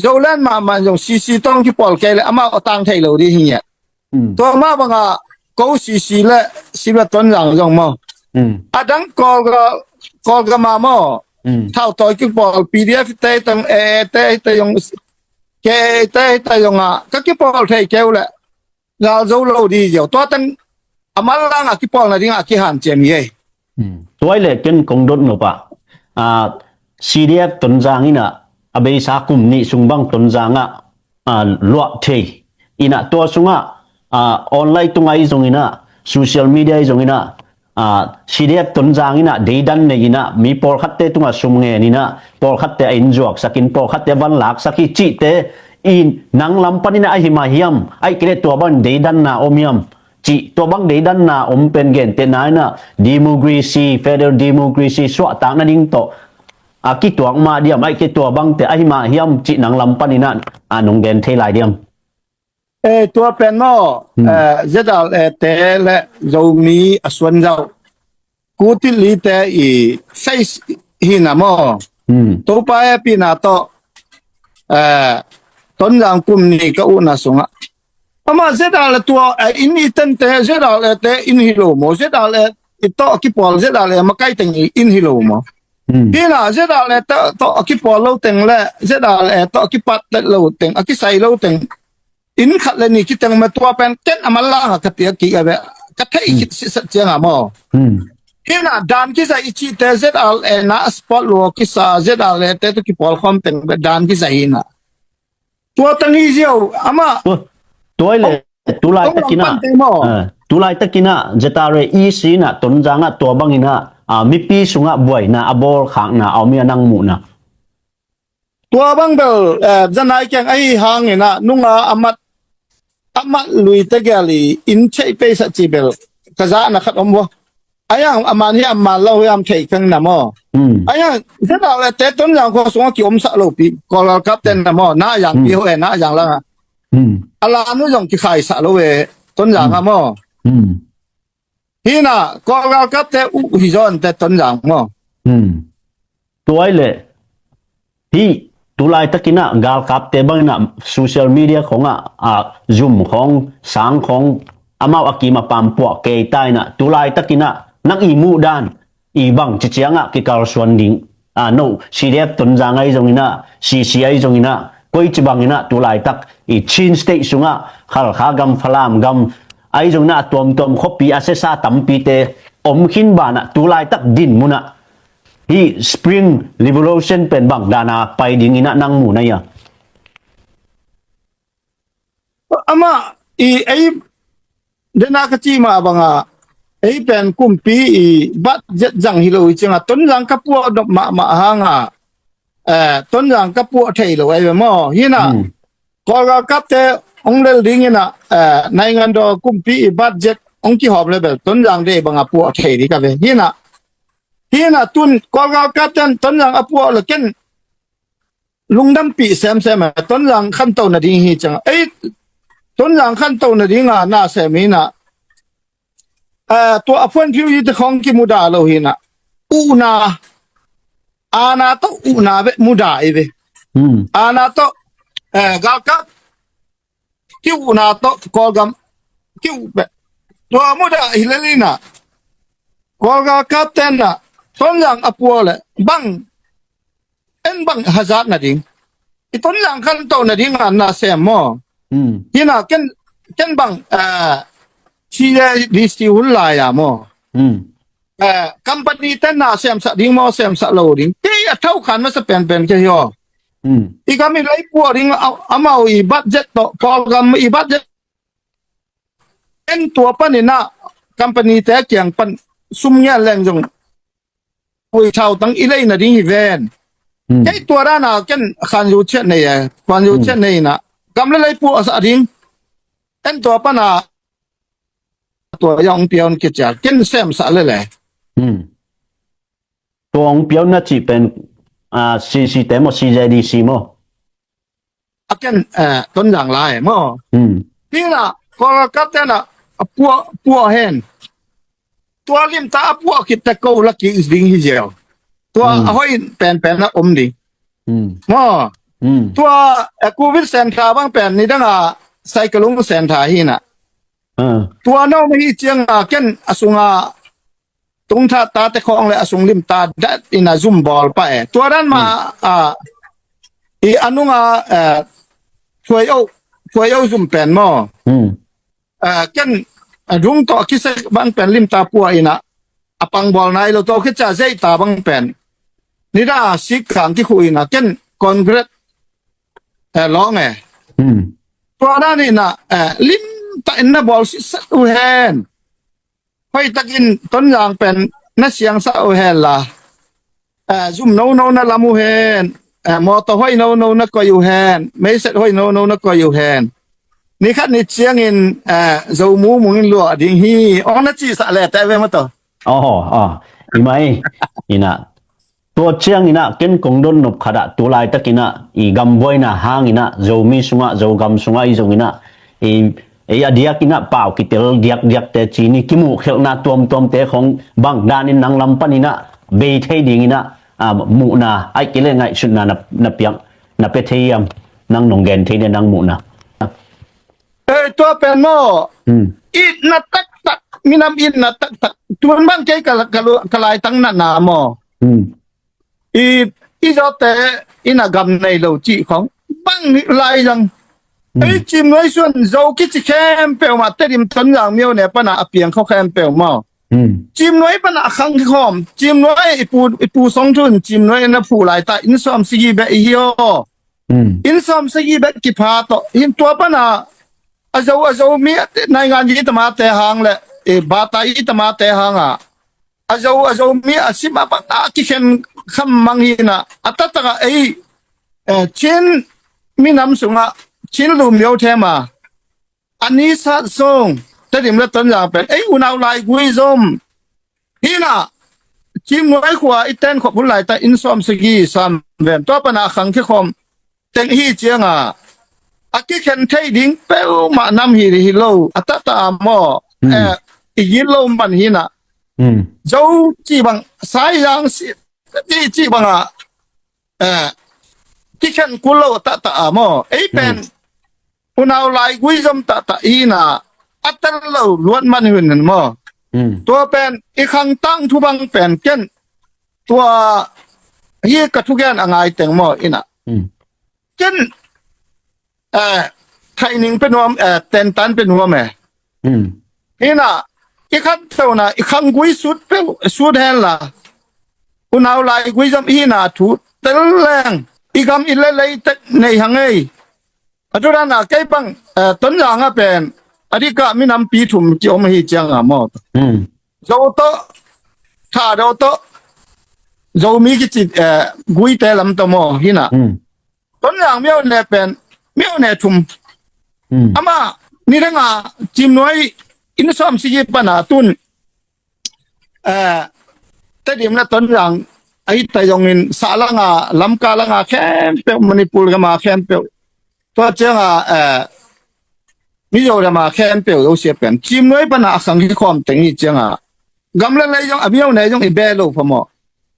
Zoland mahmah zong sisi tawh kipawl kei le amau a tang thei lo ding hi ngiat. Hmm. Tua mah banga ko sisi le Siva Tonzang zong maw, hmm, a dang Kawlga, Kawlgam a maw, hmm, thautawi kipawl P D F te tang e te te zong, ke te te zong a ka kipawl thei keu le gal zo lo di ziau. Tua tang a manlang a kipawl nading a kihan ciam hi ei. Hmm. Tuai le ken kong dot nop a, ah, C D F Tonzang ina a beisa kum nih sung bang Tonzang a, ah, luah thei ina, tua sunga, ah, online tunga i zong ina, social media i zong ina, ah, C D F Tonzang ina deidan nei ina, mi pawlkhatte tunga sum ngen ina, pawlkhatte a innzuaksak in, pawlkhatte a van laksak hi cihte in nang lam pan ina ahi mah hiam, aih kei le tua bang deidanna om hiam cih, tua bang deidanna om pen gentehna ina democracy, federal democracy suahtak nading tawh a kituak mah diam, aih kei tua bangte ahi mah hiam cih nang lam pan ina a nong gen thei lai diam? Eh, tua pen maw, hmm, eh, Z R A te le Zomi a suan zau kutilite i face hi na maw. Hmm. Topa e pina tawh, eh, Tonzang kum ni ka uhna sunga ama Z R A tua, eh, in i tente Z R A te in hi lo maw, Z R A i tawh a kipawl Z R A makai teng i in hi lo maw. Hmm. Hi na Z R A tawh, tawh a kipawl lo teng le Z R A tawh a kipat lo teng, a kisai lo teng in khat le ni kiteng ma, tua pen ken a manlang a ka piak kik a ve, ka theih khit sitset cianga maw. Hmm. Hi na dan kizai i cihte Z R A na a support lua kisa Z R A te tawh kipawl khawm teng ve dan kizai hi na. Tua tang hi ziau ama. Tua, tuai le, tulai takin a, ah, tulai takin a Z R A E C na Tonzang a tua bangin a, ah, mipi sunga buaina a bawlkhakna a om hi a nang muhna. Tua bang bel, eh, zanai keng ahi hangin a nunga a mat, a mat lui tegel i in cheih peisa ci bel ka zahna khat om vua. A yang a man hi a man lo hi am thei keng na maw. Hmm. A yang Z R A te Tonzang khua sungah kiomsak lo pi, Kawl galkap ten na maw, na yang pi ho e, na yang langa. Hmm. A la nu zong kikhaisak lo e, Tonzang a maw. Hmm. Hi na, Kawl galkapte uh hi zaw inteh Tonzang maw. Hmm. Tuai le, hih tulai takin a galkapte bangin a social media khawngah, a, zum khawng, sang khawng, amau a kim a pam puah kei ta in a, tulai takin a nang i muh dan, i bang ci ciangah kikalsuan ding. A, no, C D F Tonzang ahi zongin a, C C ahi zongin a, koici bangin a tulaitak i Chin State sungah Halkha gam, Falam gam ahi zongin a, a tuamtuam khuapi a siasa tampite om khin banah tulaitak dinmunah hih Spring Revolution pen bang dana pai dingin a nang muhna hia? Amah i ei dena ka ci mah banga ei pen kumpi i budget zang hi lo i cianga Tonzang ka puah dop mahmah hanga, eh, Tonzang ka puah thei lo ai ve maw? Hina, hmm, Kawl galkapte hong lel dingin a, eh, naingan daw kumpi i budget hong kihawm le bel Tonzang dei banga puah thei ding ka ve. Hina, hina tun Kawl galkapte Tonzang a puah le ken lungdampih semsem e, Tonzang khanto nading hi cianga. Ei, Tonzang khanto nadinga na sem hina. Eh, tua a phuanphiu hite khawng kimuda lo hina. Uhna, ana tawh uhna ve muda i ve. Hmm. Ana tawh, eh, galkap ki-uhna tawh Kawlgam ki-uh beh. Tua mudah hi lel inah Kawlgam kapten ah Tonzang a puah leh bang en bang hazat nading i Tonzang khanto nading a na sem maw? Hmm. Hina ken, ken bang, ah, C A D C hun lai-a maw? Hmm. Eh, company ten na semsak ding maw, semsak lo ding. Kei a thokhan masa penpen kei hi aw. Hmm. I gam i lei puah ding a, amau i budget tawh, Kawlgam i budget en tua panin ah company te kiang pan sum ngial leng zong pui thau tang i lei nading hi ven. Hmm. Kei tua dana ken khanzu chiat nei e, khanzu Hmm. chiat nei na. Gam le lei pu a sa ding. En tua pana tua yong pion kichia ken sem sa le le. Hmm. Tua hong pion na ci pen, ah, C C te mo, C J D C mo. A ken, eh, Tonzang lai mo. Hmm. Tina, Kolkata na, a pua, pua hen. Tua limta a pua kit te ko la ki ding hi ziau. Tua Hmm. a hoi pen pen na om ding. Hmm. Mo. Hmm. Tua, eh, covid center bang pen ni danga cyclone center hi na. Ah. Tua no ma hi cianga ken a sunga tungtha tate khong le a sung limta dat ina zum bol pa e. Tua dan ma, Hmm. ah, i anunga, eh, thuai o, thuai o zum pen mo. Hmm. Eh, ken, eh, dung to kise bang pen limta pua ina a pang bol nai lo to kicha zei ta bang pen. Nida sik kang ki khu ina ken concrete, eh, long e. Hmm. Tua dan ina, eh, limta ina bol si sat u hen. Hoi takin Tonzang pen na siang sa u hen la. Eh, zum no no na lam u hen. Eh, motor hoi no no na koi u hen. Meiset hoi no no na koi u hen. Ni khat ni ciangin, eh, zo mu mungin luah ding hi. Ong na ci sa le te ve ma to. Oh, oh. I mai. Ina. Tua ciang ina ken kong don nop khat ah tu laitak ina i gambuaina hang ina Zomi sungah, Zogam sungah i zong ina i, i a diak ina pau kitel diak diak te ci ni kimuh khelhna tuamtuam te khong bang danin nang lam pan ina bei thei ding ina, ah, muhna ai kile ngaihsutna na, na piak na pe thei iam nang nong gen thei ne nang muhna. Eh, tua pen mo. Hmm. Itna taktak, minam itna taktak. Tuan bang kei ka, ka, ka laitang na na mo. Hmm. I, i zote ina gam nei lo ci khong bang ni lai zang. Hmm. Ei Cimnuai suan zo kici khempeuh ma Tedim Tonzang miau ne pana a piang khau khempeuh mo. Hmm. Cimnuai pana a khang khom. Cimnuai i pu, i pu song thun Cimnuai na phu lai ta in som sigi be i hi o. Hmm. In som sigi be kipha to. In tua pana a zo, a zo mi a te, naingan yi tama te hang le, e, bata yi tama te hang a. A zo, a zo mi a sim a bang a kikhen kham mang hi na. A tataka ei, eh, Chin minam sunga, Chin lum yo tema. Ani sat song, Tedim le Tonzang pen. Ei unau lai gui zom. Hi na, Cimnuai khua i ten khop hun lai ta in som sigi sam ven. Tua pana khang khi khom. Teng hi cianga. A kikhen thei ding peuhmah nam hi, hi lo. A tata a mo. Hmm. Eh, i gin lo man hi na. Hmm. Zo ci bang, sai yang si, ti ci bang a. Eh, kikhen kul lo a tata a mo. Ei pen, Hmm. unau lai gui zom tata i na. A tel lo luat man hun hen mo. Hmm. Tua pen, i khang tang thu bang pen ken. Tua hi ka thugen a ngai teng mo ina. Hmm. Ken, eh, thaining pe nuam, eh, tentan pe nuam e. Hmm. Ina, i khan tona, i khang gui sut pe, sut hen la. Unau lai gui zam ina thu, tel leng, i gam i le lei tek nei hang ei. A tu dana kei bang, eh, Tonzang a pen, a dika minam pi thum ki om hi cianga mo. Hmm. Zo to, Thado to, Zomi kici, eh, gui te lam to mo, hi na. Hmm. Tonzang miau ne pen, miau ne thum. Hmm. Ama, ni danga, Cimnuai, in som sigi pana tun, eh, Tedim le Tonzang, ai ta zongin, sa langa, Lamka langa, khempeuh, Manipur gama, khempeuh. Tua cianga, eh, Mizoram a khempeuh zo sia pen. Cimnuai pana a khang hi khom teng hi cianga. Gam le lei zong, a miau ne zong i be lo pha mo.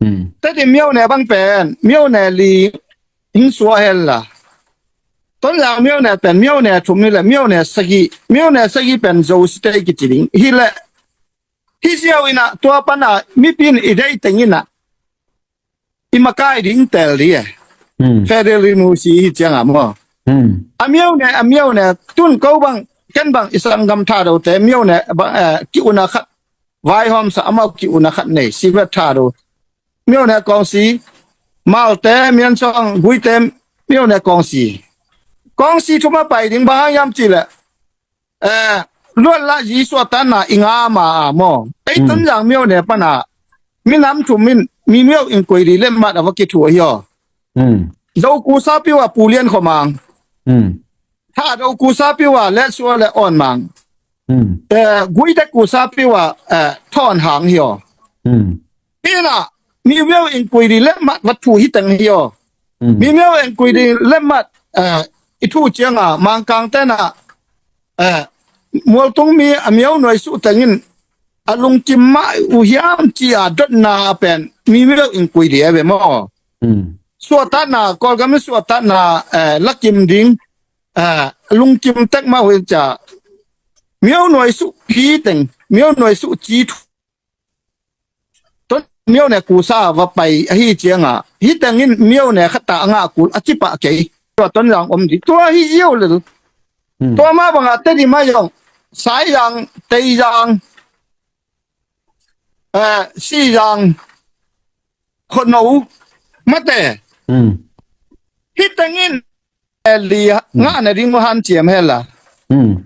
Hmm. Tedim miau ne bang pen, miau ne li, hing sua hel la. Tonzang miau ne pen, miau ne thum hi le, miau ne sagi, miau ne sagi pen zo sitei kici ding. Hi le, hi ziau ina, tua pana, mi pin i dei teng ina. I makai ding tel di e. Hmm. Federal Remusi hi cianga mo. Hmm. A miau ne, a miau ne, tun ko bang, ken bang, i sanggam Thado te, miau ne, bang, eh, ki una khat, vai hom sa, amau ki una khat nei, si vet Thado. Miau ne kong si, mal te, mian song, gui te, miau ne kong si. Kong si thuma pai ding, bang hang yam ci le. Eh, luat lah zi suahtakna i ngah ma a maw. Ei Tonzang myone pana minam thum in mi myo in koi di lemmat a va kithu ahi aw. Zo kusa piu a Pu Lian Khua Mang. Thado kusa piu a Letsua le Awn Mang. Guite kusa piu a Thawn Hang hi aw. Hina mi myo in koi di lemmat va thu hi teng hi aw. Mi myo in koi di lemmat i thu cianga Mangkang tena mualtung mi a myo nuai suh tengin a lungkim mah uh hiam ci a dotna pen mi myo in koi di a ve maw. Suahtakna, Kawlgam in suahtakna lakim ding lungkim tek mah uh hi cia myo nuai suh hi teng myo nuai suh ci thu Ton myone kusa va pai ahi cianga hi tengin myone khat a ngah kul a cipah kei. Tua Tonzang om di tua hi iau lel. Tua mah banga Tedim a zong Saizang, Teizang, Sizang, Khono mate hi tengin li ngahna ding uh hanciam hela.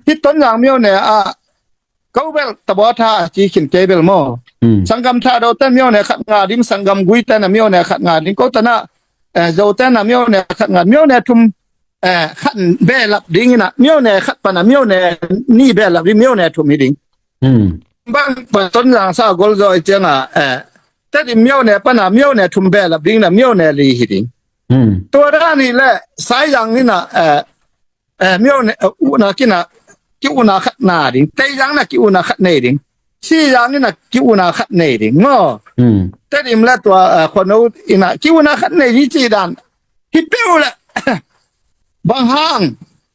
Hi Tonzang myone a ko bel tabawtha a ci khin kei bel maw. Sanggam Thado ten myone khat nga ding, Sanggam Gui ten a myone khat nga ding, ko tana Zo ten a myone khat nga, myone thum khat behlap ding ina myone khat pana myone ni behlap ding, myone thum hi ding. Bang pa Tonzang sa gol zo i cianga Tedim myone pana myone thum behlap ding na myone li hi ding. Tua dan hi le Saizang ina myone una kina ki una khat na ding, Teizang na ki una khat nei ding, Sizang ina ki una khat nei ding maw. Tedim le tua Khono ina ki una khat nei ding ci dan hi peuh le bang hang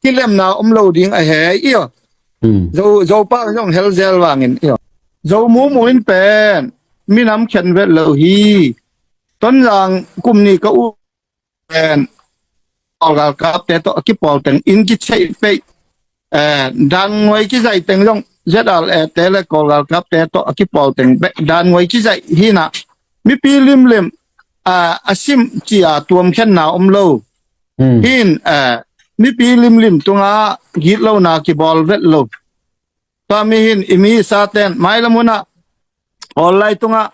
kilemna om lo ding a hei io. Zo pa zong helzel vangin io. Zo mumu in pen minam khen vet lo hi. Tonzang kum ni ka u pen Kawlgalkapte tawh a kipawl teng in kicheih peih, dan nguai kizaih teng zong Z R A te le Kawlgalkapte tawh a kipawl teng bek dan nguai kizaih hina mipi limlim a sim cia tuamkhenna om lo. Hin mipi limlim tunga gitlona kibawl vet lo. Tua mi hin i mi sa ten mailam hunah online tungah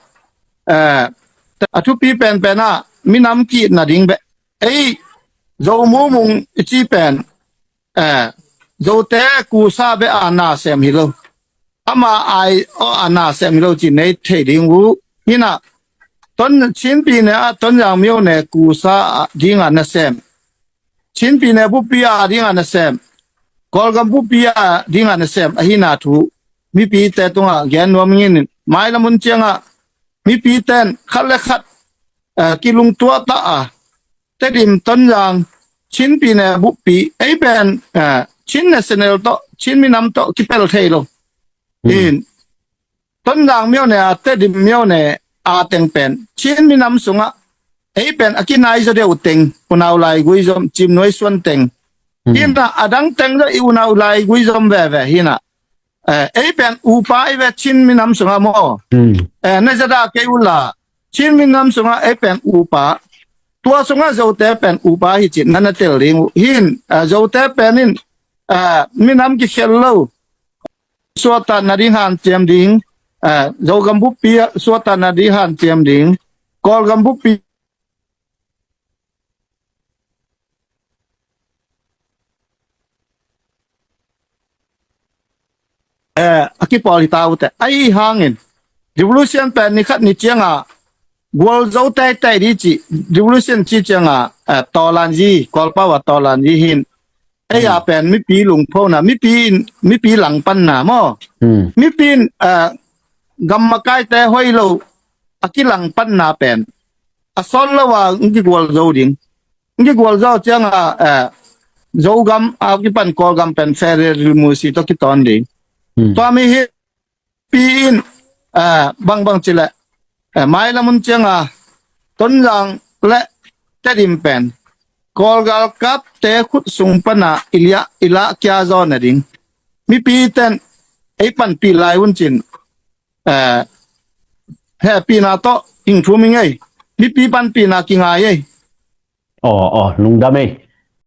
a thupi penpen ah minam ki-itna ding beh ei Zo mumung i ci pen Zote kusa beh a nasem hi lo. Ama ai aw a nasem hi lo ci nei thei ding uh. Hinah Chinpi ne ah Tonzang myo ne kusa dinga nasem, Chinpi ne bupi a dinga nasem, Kawlgam bupi a dinga nasem ahina thu mipite tungah gen nuam ngin. Mailam hun ciangah mipite in khat le khat kilungtuah ta a Tedim, Tonzang, Chinpi ne bupi ei pen Chin national tawh Chin minam tawh kipel thei lo. In Tonzang myo ne a Tedim myo ne a teng pen Chin minam sungah ei pen a kinai zaw deuh teng, unau laigui zom, cimnuai suan teng. Hinah a dang teng zaw i unau laigui zom veve hinah ei pen upa i ve Chin minam sungah maw? Na zada kei ula Chin minam sungah ei pen upa, tua sungah Zote pen upa hi cin na na tel ding uh. Hin Zote pen in minam kikhel lo, suahtakna ding hanciam ding, Zogam bupi ah suahtakna ding hanciam ding, Kawlgam bupi a kipawl hi ta uh teh. Ahi hangin revolution pen ni khat ni cianga gualzo teitei di ci, revolution ci cianga tawlanzi, Kawlpau a tawlanzi hin ei a pen mipi lungphona, mipi in mipi langpanna maw? Mipi in gam makaite hoi lo a kilangpanna pen a sawt lo a ng kigualzo ding. Ng kigualzo cianga Zogam a kipan Kawlgam pen federal musi tawh kitawn ding. Tua mi hi pi in bangbang cileh mailam hun cianga Tonzang le Tedim pen Kawlgalkapte khut sung pana i liah i lah kia zaw na ding. Mipi ten ei panpih lai hun cin hehpihna tawh hing thum hi ngei. Mipi panpihna kingai ei. Aw, aw, lungdam ei.